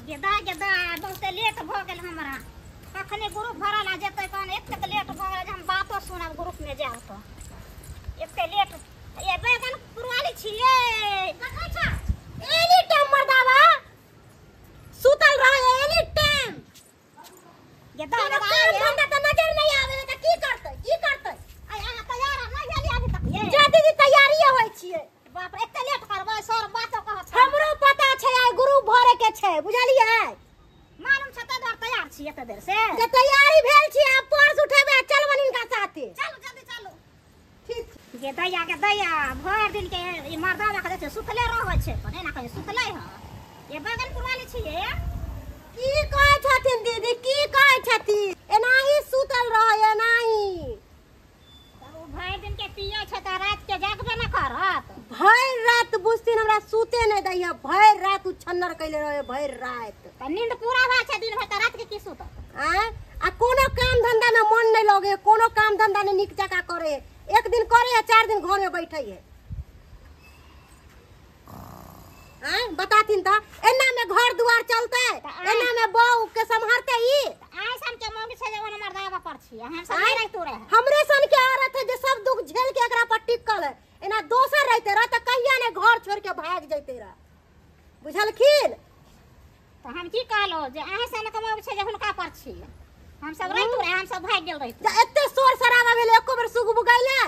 गेदा गेदा बहुते लेट भ गेल हमरा। कखने ग्रुप भरल आ जेतै तहन एतेक लेट भ गेल जे हम बातो सुनब ग्रुप में जाउ तो एते लेट। ये बैगन पुरवाली छियै देखै छ एनी टाइम मर्दावा सुतल रहे एनी टाइम। गेदा कोनो काम धंधा त नजर नहीं आवे त की करतै की करतै? आइ अहाँ तैयार नहि भेलियै अभी तक ये? जा दीदी तैयारी होय छियै। बाप रे एते लेट करबै सर बातो कहत। हमरो पता छै आइ ग्रुप भरे के छै बुझलियै? मालूम छै त दुआर तैयार छी एते देर से। जे तैयारी भेल छी आब पर्स उठेबै आ चलबनि हिनका साथे। चलू जल्दी चलू। ठीक गे दैया के दैया भरि दिन के ई मर्दावा के छै सुतले रहै छै पर एना कहे सुतले ह। ये बैगन पुरवाली छियै की कहै छथिन दीदी की कहै छथिन? एनाही सुतल रहै एनाही। ओ भरि दिन के पियै छै त रात के जागबे न करत। भरि रात बुझथिन हमरा सुते नहि दैया भरि रात उछन्नर कैले रहे भरि रात। त नींद पूरा भए छै दिन भरि त रात के की सुतत? आँय आ कोनो काम धंधा में मन नहीं लगे कोनो काम धंधा नहीं नीक जकाँ करे। एक दिन करे है 4 दिन घर में बैठे है। आँय बताथिन त एना में घर दुआर चलते एना में बहू के सम्हारते ई? आइ सन के मौगी छै जे ओन मर्दावा पर छी हम सब नहीं रहितो रहे। हमरे सन के औरत है जे सब दुख झेल के एकरा पर टिकल है। एना दोसर रहते रह त कहिया ने घर छोड़ के भाग जैते रह बुझलखिन? त हम की कहलो जे अहाँ सन के मौगी छै जे हुनका पर छी हम सब रहितो रहे हम सब भाग गेल रहितो। जे एते शोर शराबा भेल एको बेर सुगबुगैले?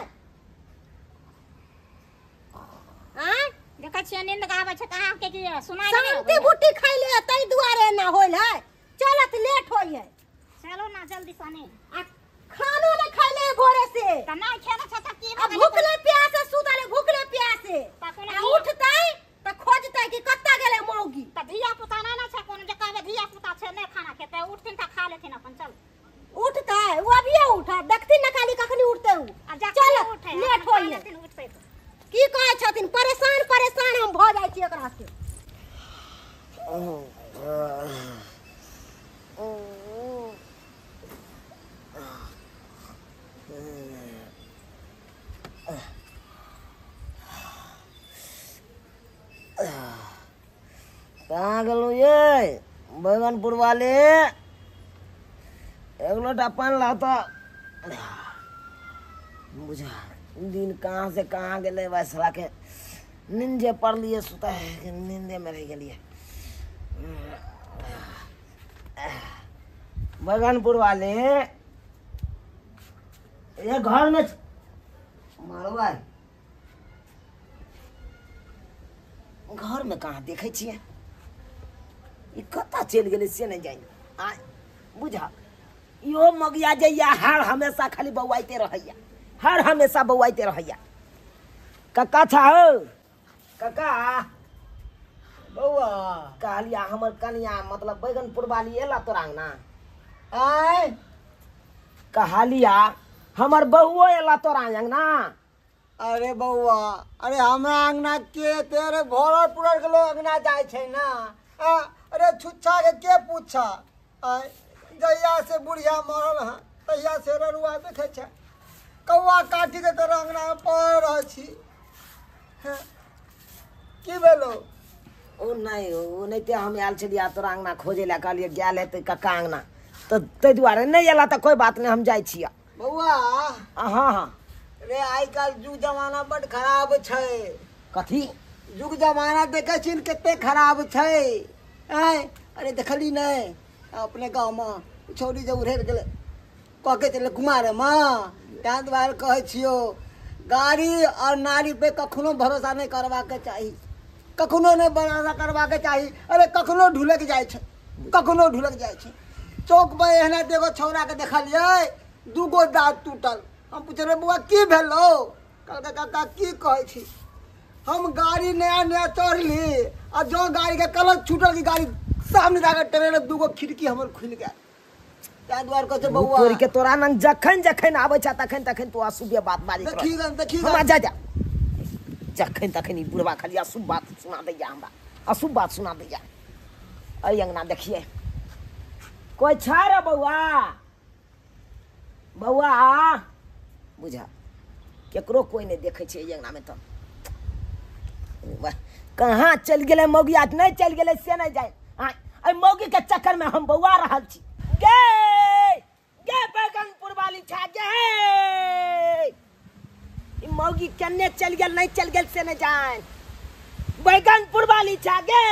आँय देखै छियै नींद आबै छै त अहाँ के की सुनाइ नहि शांति बूटी खैले तै दुआरे एना होइल है चलत लेट होई है। चलो ना जल्दी सने। आ खानो ने खैले भोरे से त नहि खेने छै त की आ भूखले प्यासे सुतले भूखले प्यासे आ उठतै त खोजतै कि कत्ता गेलै मौगी। त धिया पुता नहि ने छै कोनो जे कहबै धिया पुता छै नहि खाना खेतै उठथिन त खा लेथिन अपन। चल उठतै ओ अभिये उठत देखथिन ने खाली कखनी उठतै उ। चल लेट होई है। की कहै छथिन? परेशान परेशान हम भऽ जाइ छी एकरा से। कहाँ गेलहुँ ये बैगनपुर वाले? एक लोटा पानि ला तऽ। बुझा दिन कहाँ से कहाँ गेलै वैसला के नींदे पड़लियै सुतै नींदे में रहि गेलियै। बैगनपुर वाले ये घर में मारवा घर में कहाँ देखै छियै ई कतऽ चलि गेलै से नहि जानि। आ बुझा इहो मगिया जइया हर हमेशा खाली बौआइते रहैया हर हमेशा बौआइते रहैया। कक्का छा हो कक्का बौआ कहलिया हमर कनिया मतलब बैगनपुर वाली एला तोरा अंगना? आय कहलिया हमर बहुओ एला तोरा अंगना? अरे बौआ अरे हमरा अंगना के तेरे भरल पुरल के लोग अंगना जाइ छै ना। अरे छुच्छा के के पूछा? आय जहिया से बुढ़िया मरल हँ तहिया से ररुआ देखै छै कौआ काटी के तोरा अंगना में पड़ल रहै छी। की भेलो? ओ नहि ओ नहि हम आयल छलियै तोरा अंगना खोजै लए कहलियै गेल हेतै कक्का अंगना तऽ ताहि दुआरे नहि एला तऽ कोइ बात नहि हम जाइ छियै। बौआ हाँ हाँ रे आइ काल्हि जुग जमाना बड खराब छै। कथी जुग जमाना देखै छी कते खराब छै? आँय अरे देखली नहि अपने गाँवमे छौड़ी जे उड़ेर गेलै कऽ के चले कुमार माँ ताहि दुआरे कहै छियौ गाड़ी और नारी पे कखनो भरोसा नहीं करबाक चाही कखनो नहीं भरोसा करबाक चाही। अरे कखनो ढुलक जाइ छै कखनो ढुलक जाइ छै। चौक पर एहना एगो छौड़ाके देखलियै 2 गो दाँत टूटल। हम पुछलियै बौआ की भेलौ? कहलकै काका की कहै छी हम गाड़ी नया नया चढ़ली आ जो गाड़ीके कलच छूटल कि गाड़ी सामने जाकर ट्रेन 2 गो खिड़की हमर खुलि गेल। ताहि दुआरे कहै छै बौआ तोरी के तोरा नंग जखन जखन आबै छ तखन तखन तू अशुभ बात बाजै देखी देखी हमरा जा जा जखन तखन ई बुढ़वा खाली अशुभ बात सुना दैया हमरा अशुभ बात सुना दैया। अइ अंगना देखिए कोइ छै रे बौआ? बौआ बुझा केकरो कोइ नहि देखै छै एहि अंगना में तऽ। कहाँ चलि गेलै मौगिया? नहि चलि गेलै से नहि जाय। अइ मौगी चक्कर में हम बौआ रहल छी। गे गे बैगनपुर वाली छा गे, ई मौगी केने चल गेल नहीं चल गेल से नहीं जान। बैगनपुर वाली छा गे।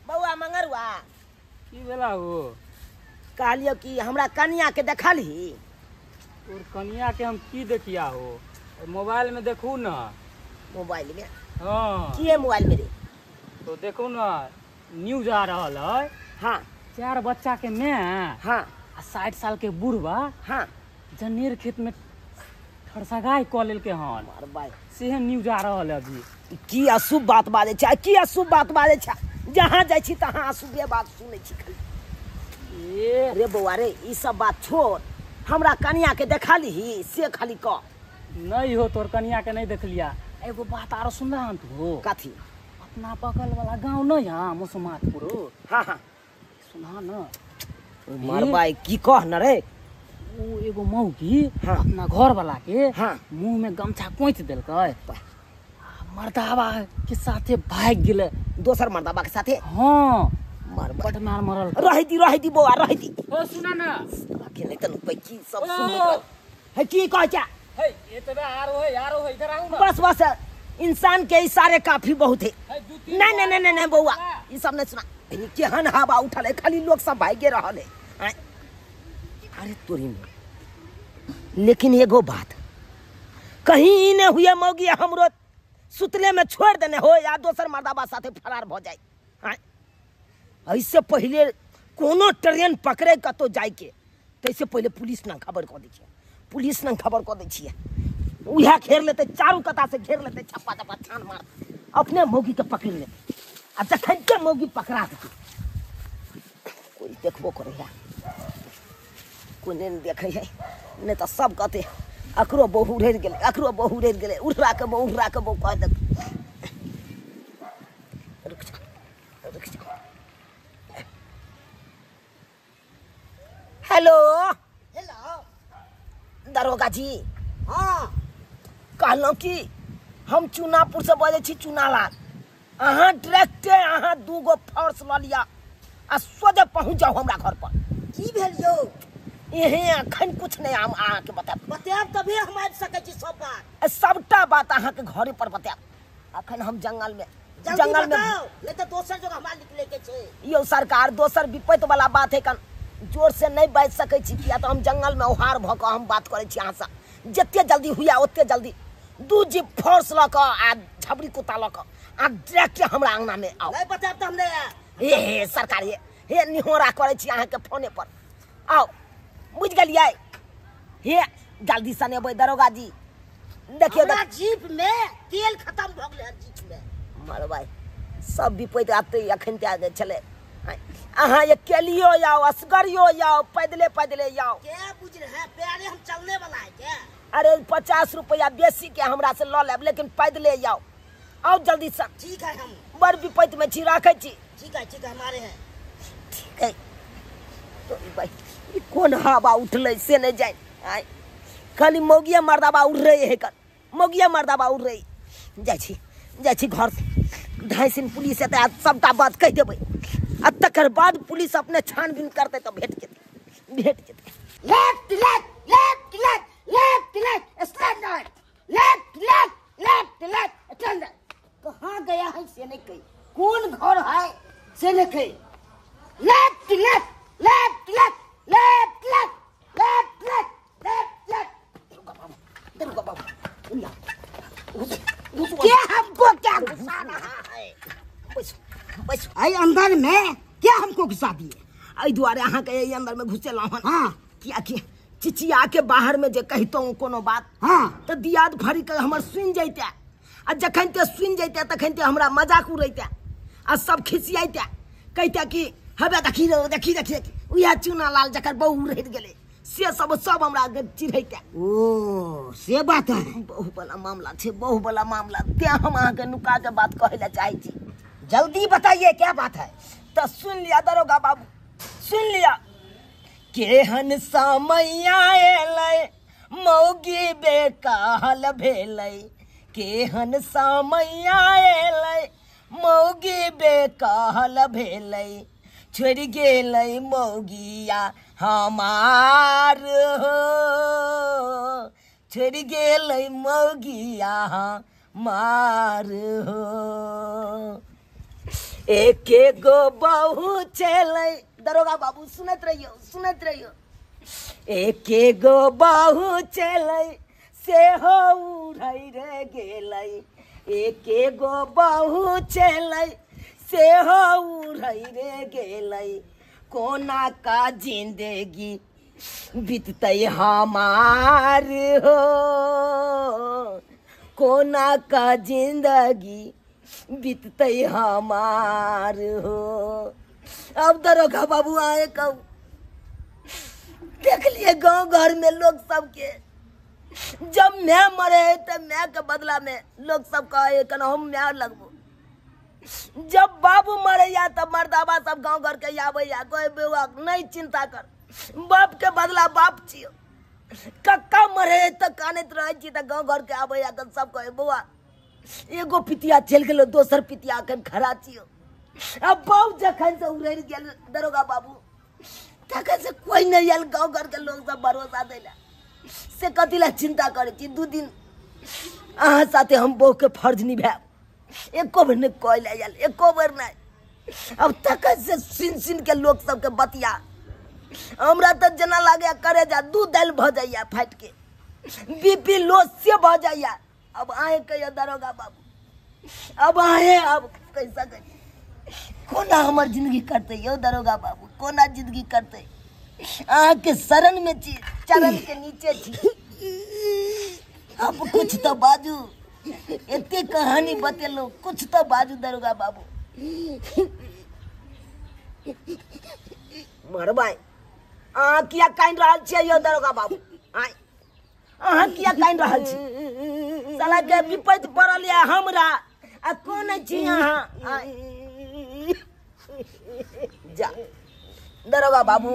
बौआ मंगरुआ की भेला हो? कहलियो कि हमरा कनिया के देखलही। तोर कनिया के हम की देखिया हो? मोबाइल में देखू ना। मोबाइल में? हाँ। की है मोबाइल में रे? तो देखू ना न्यूज आ रहल है। हाँ। 4 बच्चा के माय। हाँ। आ 60 साल के बुढ़वा। हाँ। जनेर खेत में ठरसगाई कऽ लेलकै हन। से न्यूज आ रहल है अभी। की अशुभ बात बाजै छै, की अशुभ बात बाजै छै। जहाँ जाइ छी तहाँ अशुभे बात सुनै छी खाली। ए रे बौआ रे, ई सब बात छोड़, हमरा कनिया के देखलही से खाली कह। नहीं हो, तोर कनिया के नहीं देखलिया। एगो बात आरो सुनला हन तू? कथी? अपना बगल वाला गांव नहीं है मुसमातपुर? हाँ हाँ। सुना न मरबाई की कह न रे। ओ एगो मौगी। हाँ। अपना घर वाला के। हाँ। मुंह में गमछा कोइच देलकै, मर्दावा के साथे भाग गेलै। दोसर मर्दावा के साथे? हाँ। मरबा बड मार मरल। रहि दी रहि दी बौआ रहि दी। ओ सुना न के नहीं तनु पे की सब सुन है की कह जा। हे एतबे आरो है, आरो है, इधर आओ ना। बस बस, इंसान के इशारे काफी बहुत है। नहीं नहीं नहीं नहीं बौआ, ई सब नहीं सुना। केहन हवा उठल है, खाली लोग सब भागे रहल है। अरे तोरी में लेकिन एगो बात कहीं ने हुए मौगी हमरो सुतले में छोड़ देने हो या दोसर मर्दाबा साथे फरार भ जाए। ऐसे पहले कोनो ट्रेन पकड़े कतौ जाए के तैसे पहले पुलिस ना खबर कऽ दै छियै, पुलिस ना खबर कऽ दै छियै। उएह घेर लेतै, चारू कता से घेर लेतै, छप्पा छप्पा छान मार अपने मौगी के पकड़ लेतै। आ जखन मौगी पकड़ा देतै कोई देखबो करे है, कोई नहीं देखे है, नहीं तो सब कहते अकरो बहु उड़ि गेलै, अकरो बहु उड़ि गेलै, उड़रा के बहु, उड़रा के बहु कह देत। रुक जा रुक जा। हेलो हेलो दरोगा जी। हाँ। कहलहुँ कि हम चुनापुर से बजै छी चुनालाल। अहाँ डायरेक्टे अहाँ 2 गो फोर्स लऽ लिअ आ सोझे पहुँच जाउ हमरा घर पर। की भेल यौ? एहे अखन कुछ नहीं, हम अहाँके बतायब। बतायब तभी हम आबि सकै छी सब बात। सबटा बात अहाँके घरे पर बतायब। अखन हम जंगल में, जंगल में नहीं तो दोसर जगह हमरा निकले के छै। यौ सरकार, दोसर विपत्ति वाला बात है, कन जोर से नहीं बाजि सकै छी, किया तऽ हम जंगल में ओहार भऽ कऽ हम बात करै छी अहाँसँ। जते जल्दी हुआ ओते जल्दी 2 जीप फोर्स लऽ कऽ आ झबरी कुत्ता लऽ कऽ आ डायरेक्ट हमरा अंगना में आउ। नहीं बतायब तऽ हम नहीं आयब। हे हे सरकार, हे हे निहोरा करै छी अहाँके फोने पर, आउ। बुझि गेलियै? हे जल्दी से एबै दरोगा जी। देखियौ जीप में तेल खत्म भऽ गेलै जीप में। मरबाई सब विपत्ति आते अखन ते छलै। अहाँ अकेलियो जाओ, असगरियो जाओ, पैदले पैदले जाओ। क्या बुझ रहे हैं, पैरे हम चलने वाला है क्या? अरे 50 रुपया बेसी के हमरा से लऽ लेब, लेकिन पैदले जाओ। आओ जल्दी से। ठीक है, हम बड़ विपत्ति में छी, राखै छी। ठीक है ठीक है, हमारे हैं। ठीक है। तो भाई ई कोन हवा उठलै से नहीं जाए। खाली मौगिया मर्दाबा उड़ रहे है, कल मौगिया मर्दाबा उड़ रही। जाइ छी जाइ छी घर से, 2.5 पुलिस एतै, सबटा बात कहि देबै आ तकर बाद पुलिस अपने छानबीन करतै तऽ भेट जेतै, भेट जेतै। Left left left left left left stand right, left left left left stand right. कहाँ गया है से नहीं कही, कौन घर है से नहीं कही। Left left left left left left left left left left. दरोगा बाबू, दरोगा बाबू, क्या हमको क्या घुसा रहा है? बैसू बैसू। आई अंदर में क्या हमको घुसा दिए? एहि दुआरे अहाँके एहि अंदर में घुसेलहुँ हन। हाँ। कियाकि चिचिया के बाहर में जे कहितहुँ कोनो बात। हाँ। तऽ दियाद फरी के हमर सुनि जैते, आ जखन ते सुनि जैते तखन ते हमरा मजाक उड़ैते आ सब खिसियाइते, कहिते कि हबे देखी देखी देखी उएह चूना लाल जकर बहु रहि गेलै से सब सब हमरा चिढ़ैते। ओ से बात है। बहु वाला मामला छै, बहु वाला मामला, तें हम अहाँके नुका के बात कहै लए चाहै छी। जल्दी बताइए क्या बात है। तऽ सुनि लिअ दरोगा बाबू, सुनि लिअ। केहन समय एलै मौगी बेकाल भेलै, केहन समय एलै मौगी बेकहल भेलै, छोड़ि गेलै मौगिया हमार हो, छोड़ि गेलै मौगिया हमार हो। एके गो बहू छलै, दरोगा बाबू सुनैत रहियो सुनैत रहियो, एके गो बहू छलै सेहो उड़ै रे गेलै, एके गो बहू छलै सेहो उड़ै रे गेलै, कोना का जिंदगी बीततै हमार हो, कोना का जिंदगी बीततै हमार हो। अब दरोगा बाबू आए कब देख लिए गांव घर में लोग सबके, जब मैं मरे तो मैं के बदला में लोग सब कहे कन हम मैं लगबो, जब बाबू मरे या तब मर्दाबा सब गांव घर के आबै या कोई बेवा नहीं चिंता कर, बाप के बदला बाप छियो। कक्का मरे तो कानैत रहै छी तऽ गांव घर के आबै या सब कहे बौआ एगो पितिया चलि गेलो दोसर पितिया अखन खड़ा छियो। अब बाबू जखन से उड़ि गेल दरोगा बाबू तखन से कोई नहीं आयल, गांव घर के लोग सब भरोसा दैला से कथी ला चिंता करै छी। 2 दिन अहाँ साथे हम बहू के फर्ज निभायब, एको बेर नहि कहै लए आयल, एको बेर नहि। अब तखन से सुनि सुनि के लोग सबके बतिया हमरा तऽ जेना लागैया करे जा 2 दालि भऽ जाइया फाटि के, बीपी लो से भऽ जाइया। अब अहें कहियो दरोगा बाबू, अब अहें अब कहि सकै छी कोना हमर जिंदगी कटतै यौ दरोगा बाबू, कोना जिंदगी कटतै। अहाँके शरण में छी, चरण के नीचे छी, अब कुछ तो बाजू, एते कहानी बतेलहुँ, कुछ तो बाजू दरोगा बाबू। मरबाय अहाँ किया कानि रहल छियै यौ दरोगा बाबू, आँय अहाँ किया कानि रहल छी? साला के विपत्ति पड़ल यऽ हमरा आ कोन छी अहाँ? आँय जा दरोगा बाबू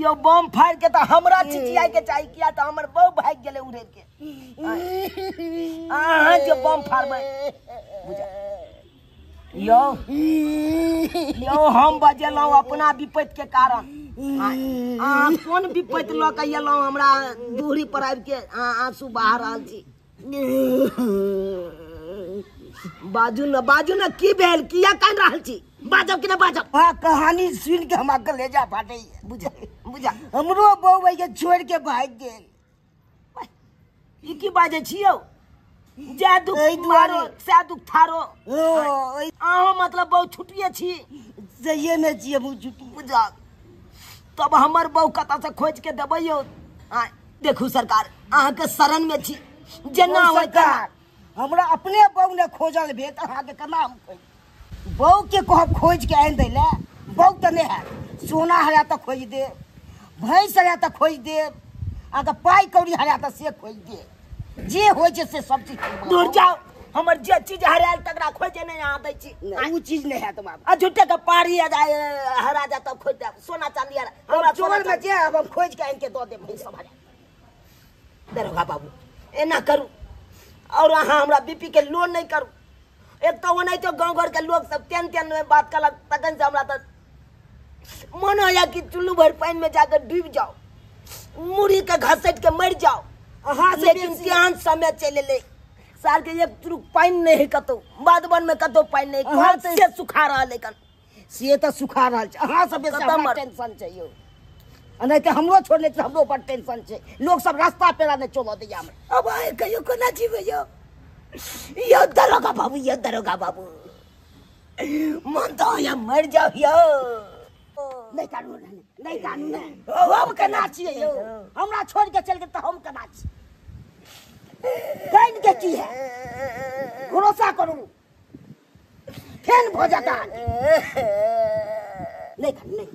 यो बम फाड़ के तऽ हमरा चिचियाय के चाही, किया तऽ हमर बहू भागि गेलै उड़ै के। अहाँ जे बम फाड़बै बुझा यो यो हम बजेलहुँ अपना विपत्ति के कारण। अहाँ कोन विपत्ति लऽ के एलहुँ हमरा दूरी पर आबि के अहाँ आंसू बहा रहल छी? बाजू न बाजू न, की भेल, किया कानि रहल छी? बाजब कि नहि बाजब? हाँ कहानी सुनि के हमरा कलेजा फाटैया। बुझा बुझा हमरो बहू के छोड़ के भागि गेल। ई की बाजै छी यौ? जा दुख मारो सै दुख थारो, अहाँ मतलब बहु छुटिये छी? सहिए में छी हमहूँ छुटी। बुझा तब हमर बहू कतऽ से खोजि के देबै यौ? देखू सरकार अहाँके शरण में छी, जेना होइ सरकार हमरा अपने बहू ने खोजल भेल तऽ अहाँके केना हम खोजि? बहू के कहब खोजि के आनि दै लए, बहू तऽ नहि हैत। सोना हरा तऽ खोजि देब, भैंस हरा तऽ खोजि देब, अहाँके पाइ कौड़ी हरा तऽ से खोजि देब, जे होइ छै से सब चीज। दूर जाओ, हमर जे चीज हरायल तकरा खोजे नहि अहाँ दै छी। ओ चीज नहि हैत बाबू। आ झूठे के पारी हरा जा तब खोजि देब, सोना चांदी हरा हमरा चोर में जे हम खोजि के आनि के दऽ देब भैंस सब हरा। दरोगा बाबू एना करू और अहाँ हमरा बीपी के लोन नहीं करू। एक तो ओनाहितो गाँव घर के लोग सब तेन तेन में बात कलक, तखन से हमरा तऽ मन होइया कि चुल्लू भरि पानि में जाकर डूबि जाओ, मुड़ी के घसटि के मरि जाओ। अहाँ से लेकिन तेहन समय चलि एलै साल के एक चुरुक पानि नहि है कतौ, बाध वन में कतौ पानि नहि, अहाँ से सुखा रहल है कन, से तऽ सुखा रहल छै। अहाँ सब बेसी हमरा टेंशन छै यौ, नहि तऽ हमरो छोड़ने छै, हमरो बड़ टेंशन छै। लोक सब रास्ता पेड़ा नहि चलऽ दैया हमरा। अब अहाँ कहियो कोना जीबै यौ? यौ दरोगा बाबू, यौ दरोगा बाबू मन तऽ होइया मरि जाउ यौ। नहि कानू नहि कानू नहि, हम केना छियै यौ? हमरा छोड़ि के चलि गेल तऽ हम केना छी? कानि के की है? भरोसा करू फेन भऽ जाता। नहीं कानू नहीं,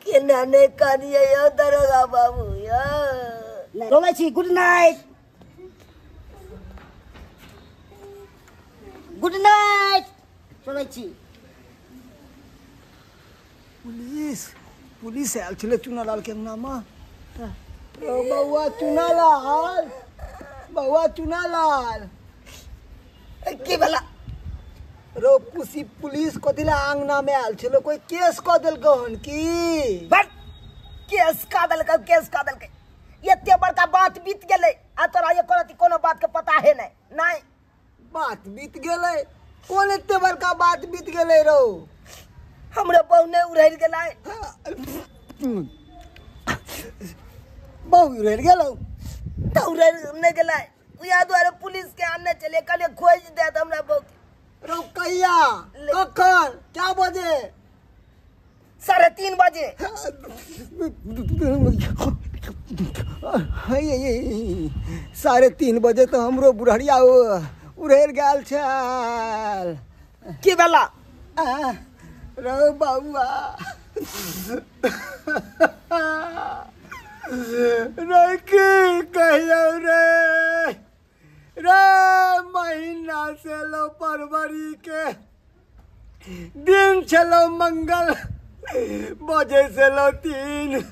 केना नहि कानियै यौ दरोगा बाबू यौ? चलै छी, गुड नाइट गुड नाइट, चलै छी। पुलिस पुलिस आयल छलै चुनालाल के अंगनामे। बौआ चुनालाल, बौआ चुनालाल, की भेला रो कुसी पुलिस कथिला आंगना में आयल छलो कोई केस क देलको हन की बस केस का देलकै केस का देलकै एते बड़का बात बीत गेलै आ तोरा ये करती कोनो बात के पता है नहीं नहीं बात बीत गेलै कोन एते बड़का बात बीत गेलै रो हमरे बहु ने उड़ैल गेलै बहु उड़ैल गेलौ त उड़ैल नहीं गेलै उया दुआरे पुलिस के आनने चले कहलिए खोज दे हमरा बहु रो कहिया कखन क्या बजे 3:30 बजे 3:30 बजे तो हमरो बुढ़िया उड़ेल गेल छल की भेला रो बउआ रे की कहियौ रे रे महीना से लो फरवरी के दिन छलो मंगल बजे से लो 3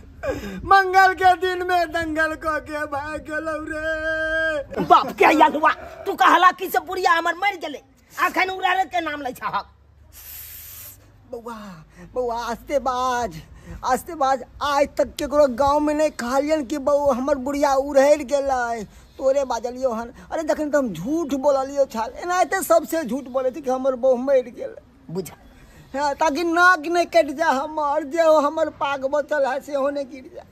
मंगल के दिन में दंगल को के भाग गेलौ रे बाप के यालुआ तू कहला कि से बुढ़िया हमर मर गेलै अखन उड़ारे के नाम लै छहक बउआ बउआ आस्ते बाज आज तक केकरो गांव में नहीं कहलियन कि बउ हमर बुढ़िया उड़ैल गेलै तोरे बाजलियो हन अरे जखन तऽ हम झूठ बोललियो छाल एनाहिते सबसे झूठ बोलै छै कि हमर बहु मरि गेलै बुझा हाँ ताकि नाक नहीं कटि जाए हमर जे हमर पाग बचल है सेहो नहीं गिर जाए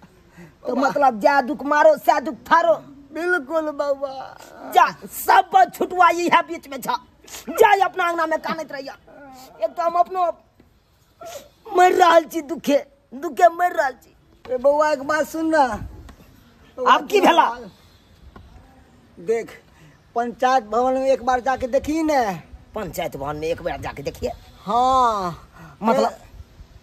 तो मतलब जा दुख मारो सा दुख थारो बिल्कुल बउआ जा सब छुटवा इहे बीच में छा जा अपना अंगना में कानैत रहिया एक तो हम अपनो मरि रहल छी दुखे दुखे मरि रहल छी रे बउआ एक बात सुन ना आब की भेला देख पंचायत भवन में एक बार जाके देखी ने पंचायत भवन में एक बार जाके देखिए हाँ मतलब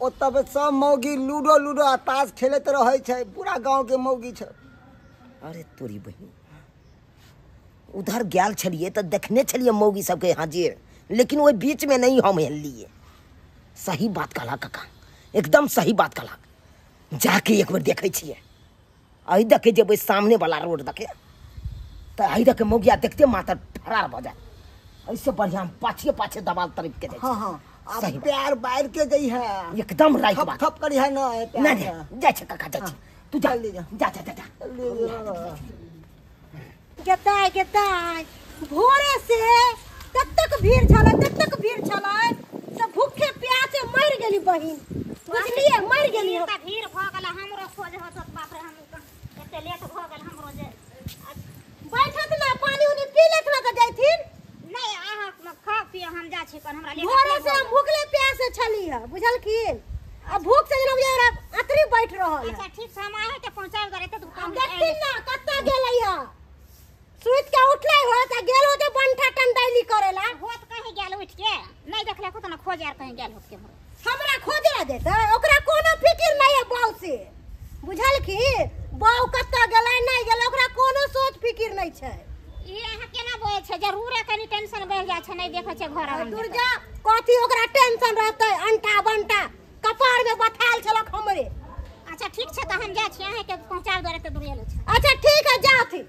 ओतऽ पे सब मौगी लूडो लूडो आ ताश खेलैत रहै छै पूरा गांव के मौगी छै अरे तोरी बहिन उधर गेल छलिए तऽ देखने छलिए मौगी सबके हाजिर लेकिन ओहि बीच में नहीं हम हेललिए सही बात कहला काका एकदम सही बात कहला जाके एक बेर देखै छियै एहि देखे जेबै सामने वाला रोड देखे तऽ एहि देखे मौगिया देखते मातर फरार भऽ जायत ऐसे बढ़िया हम पाछे पाछे दबाल तरफ के जाइ हाँ हाँ अब प्यार बाहर के जाइ है एकदम राइट बात थप थप करी है ना नहीं जाइ छै काका जाइ छै तू जा जल्दी जा जा जा जा गेताय गेताय भोरे से तक भीड़ छलै तक भीड़ छलै सब भूखे प्यासे मर गेली बहिन बुझलिए मर गेली हम भीड़ भ गेल हमरो खोज होत बाप रे हम एते लेट भ गेल हमरो जे बैठत ना पानी उनी पी लेत ना त जाइथिन नहीं अहाँ खा पी हम जा छी कन हमरा लेट भोरे से हम भूखले प्यासे छली है बुझलखिन अब भूख से जना बुझा अतरी बैठ रहल अच्छा ठीक से हम आहे के पहुंचाब करे त दुकान देखथिन ना कत्ता गेलै है सुत के उठलै होत आ गेल होते बंठा टंडाइली करेला होत कहीं गेल उठ के नहीं देखले को त ना खोज यार कहीं गेल होत के हमरा खोजला देतै ओकरा कोनो फिकिर नहीं है बाऊ से बुझलखिन बाऊ कत्ता गेलै नहीं गेलै ओकरा कोनो सोच फिकिर नहीं छै ई अहाँ केना बोलै छै जरूर कनी टेंशन बढ़ जाइ छै नहीं देखै छै घर आराम दूर जा कथी ओकरा टेंशन रहतै अंटा बंटा कपार में बथाल छलक हमरे अच्छा ठीक छै त हम जाइ छी अहाँ के पहुंचा दरे त दूर छै अच्छा ठीक है जाथि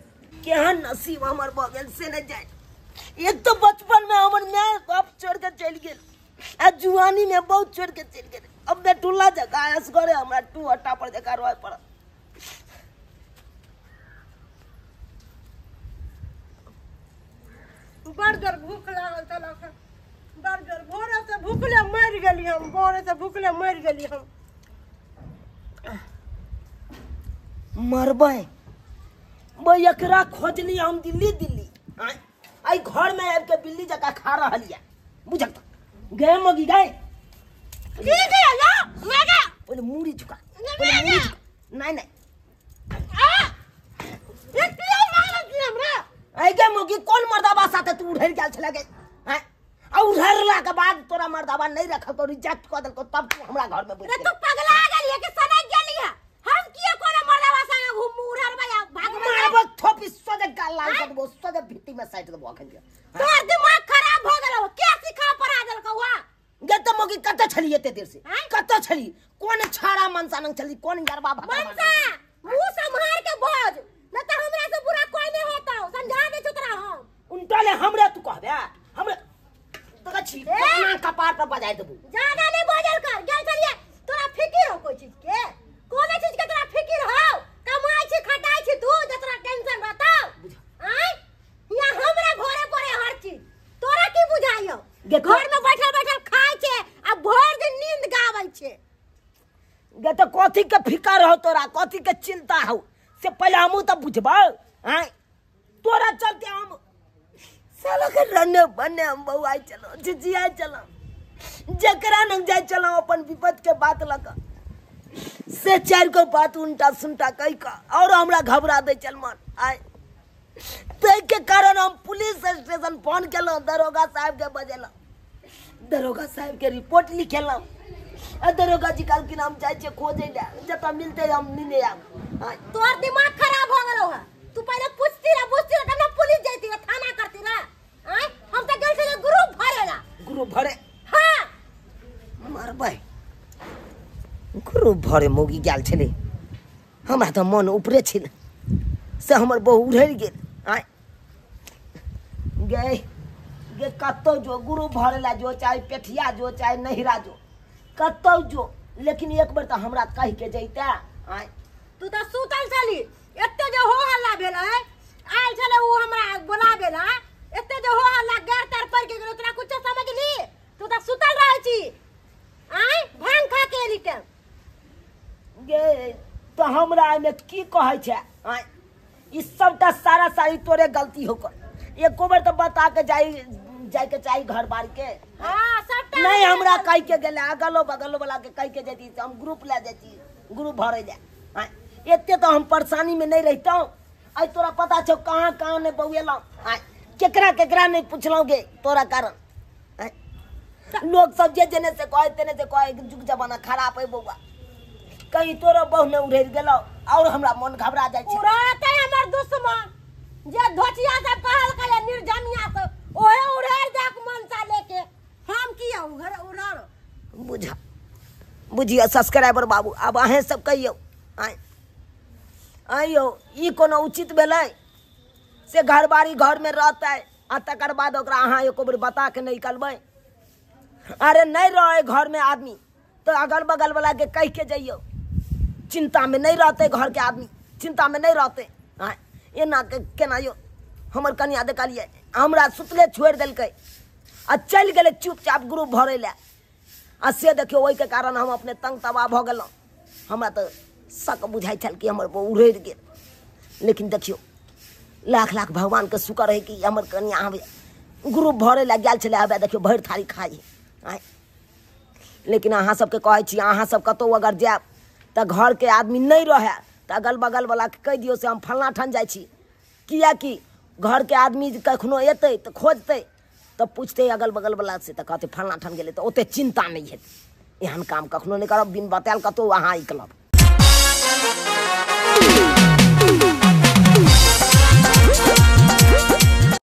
केहन नसीब हमर भऽ गेल से नहि जाय एक तो बचपन में हमर माय बाप छोड़ के चलि गेल आ जुआनी में बहुत छोड़ के चलि गेल अब बेटुल्ला जगह असगरे हमरा टू हट्टा पर जगह रहे पड़ल बड़ जोर भूख लागल छलक बड़ जोर भोरे से भूखले मरि गेली हम भोरे से भूखले मरि गेली हम मरबै बै एकरा खोजली हम दिल्ली दिल्ली आई घर में आबि के बिल्ली जकाँ खा रहल यऽ बुझल गए मगी गए की गया या मैं पहिले मूड़ी झुका पहिले मूड़ी झुका नहीं नहीं आ ये किया मारल छी हमरा आई गे मगी कोन मर्दाबा साथे तू उड़ैल गेल छले गे हैं आ उड़ैला के बाद तोरा मर्दाबा नहीं रखल तो रिजेक्ट क देलको तब तू हमरा घर में बैठ रे तू पगला गेलिए कि सनक गेलिए हम किए कोनो मर्दाबा संगे घूम उड़रबै आ भागबै मारबो थोपी सोझे गाल लाल कर देबो सोझे भित्ती में साइट देबो अखन के तोर दिमाग खराब भ गेलौ के सिखा पढ़ा देलकौ वा गे त मगी कत छली एते देर से कत छली कोन छाड़ा मनसा नंग छली कोन गरबा भगवा मनसा मुंह संभार के बोझ न त हमरा से बुरा कोई नहीं होता समझा दे तोरा हम उनटा ले हमरा तू कहबे हमरा छी अपना कपार पर बजाय देबू। ज्यादा नहीं बजल कर, गेल छलियै तोरा फिकिर हो कोई चीज के? कोनो चीज के तोरा फिकिर हो? कमाई छी खटाई छी तू जे तोरा टेंशन रहतौ? आय यहाँ हमरा घरे पड़े हर चीज, तोरा की बुझाइयो? घर में बैठल बैठल खाय छे आ भर दिन नींद गाबै छे। गे तो कथी के फिकर हो तोरा, कथी के चिंता हो से पहले हमू तो बुझबौ। आय तोरा चलते हम साला के रने बने हम बउआई चलो झिझिया चलो जकरा नंग जाय चलो अपन विपद के बात लगा से चार को बात उल्टा सुनटा कह का और हमरा घबरा दे चल मन। आय तै के कारण हम पुलिस स्टेशन फोन केलहुँ, दरोगा साहब के बजेलहुँ, दरोगा साहब के रिपोर्ट लिखेलहुँ आ दरोगा जी कहलखिन हम जाइ छियै खोजै लए, जतऽ मिलतै हम नेने आयब। तोहर दिमाग खराब हो गेलौ है, तू पहले पूछती रह बुझती रह तब ना पुलिस जैती रह थाना करती रह। आय हम त गेल छलियै ग्रुप भरेला। ग्रुप भरे? हां। मारबै ग्रुप भरे मौगी गेल छलै, हमरा तऽ मन ऊपरे छल से हमर बहु उड़ि गेल। आय गे गे कतौ जो ग्रुप भरे ला जो, चाहे पेठिया जो, चाहे नहिरा जो, कतौ जो, लेकिन एक बेर तऽ हमरा कहि के जैते। आय तू तऽ सुतल छली, एते जे हो हल्ला भेलै, आयल छलै उ हमरा बोलाबे ला, एते जे हो हल्ला गैर तार पड़ के गेलै, तोरा कुछो समझली? तू तऽ सुतल रहै छी। आय भांग खा के एली के गे तो हमरा एहिमे की कहै छै? आय ई सबटा सारा सारी तोरे गलती होकर, एको बेर तऽ बता के जाय जाय के चाही घर बार के। हां सबटा नहीं हमरा कहि के गेलै, अगलो बगलो वाला के कहि के जैती, हम ग्रुप ले जैती ग्रुप भरे जाय। आय एते तो हम परेशानी में नहीं रहितहुँ। आइ तोरा पता छौ कहाँ कहाँ नहीं बौएलहुँ, आय केकरा केकरा नहीं पुछलहुँ गे तोरा कारण। आय लोग सब जे जेने से कहे तेने से कहे जुग जमाना खराब है बौआ, कहीं तोरो बहु ने उड़ेर गेलौ और हमरा मन घबरा जाइ छै। उड़ाते हमर दुश्मन जे धोचिया सब कहल के निर्जनिया सब ओहे उड़ेर जाक मनसा लेके हम किया उघर उड़ारो। बुझा बुझिया सब्सक्राइबर बाबू, आब अहें सब कहियौ आय आइयो ई कोनो उचित भेलै से घरबारी घर में रहतै आ तकर बाद ओकरा अहाँ एको बेर बता के नहीं निकलबै? अरे नहीं रहे घर में आदमी तो अगल बगल वाला के कह के जइयो, चिंता में नहीं रहते घर के आदमी, चिंता में नहीं रहते। आय एना के केना यो हमर कनिया देखलियै हमरा सुतले छोड़ि देलकै आ चलि गेलै चुपचाप ग्रुप भरै लए आ से देखियौ ओहिके कारण हम अपने तंग तबाह भऽ गेलहुँ। हमरा तऽ शक बुझाइ छल कि हमर बहु उड़ि गेल, लेकिन देखियौ लाख लाख भगवानके शुक्र है कि हमर कनिया हमे ग्रुप भरै लए गेल छलै, हवे देखियौ भरि थारी खाइ। आय लेकिन अहाँ सबके कहै छी अहाँ सब कतहु अगर जायब तऽ घरके आदमी नहि रहै तऽ अगल बगल वलाके कहि दियौ से हम फल्लाँ ठाम जाइ छी, किएकि घरके आदमी कखनो एतै तऽ खोजतै तऽ पूछतै अगल बगल वला से तऽ कहतै फल्लाँ ठाम गेलै, तऽ ओतेक चिन्ता नहि हेतै। एहन काम कखनो नहि करब, बिन बतायल कतहु अहाँ निकलब।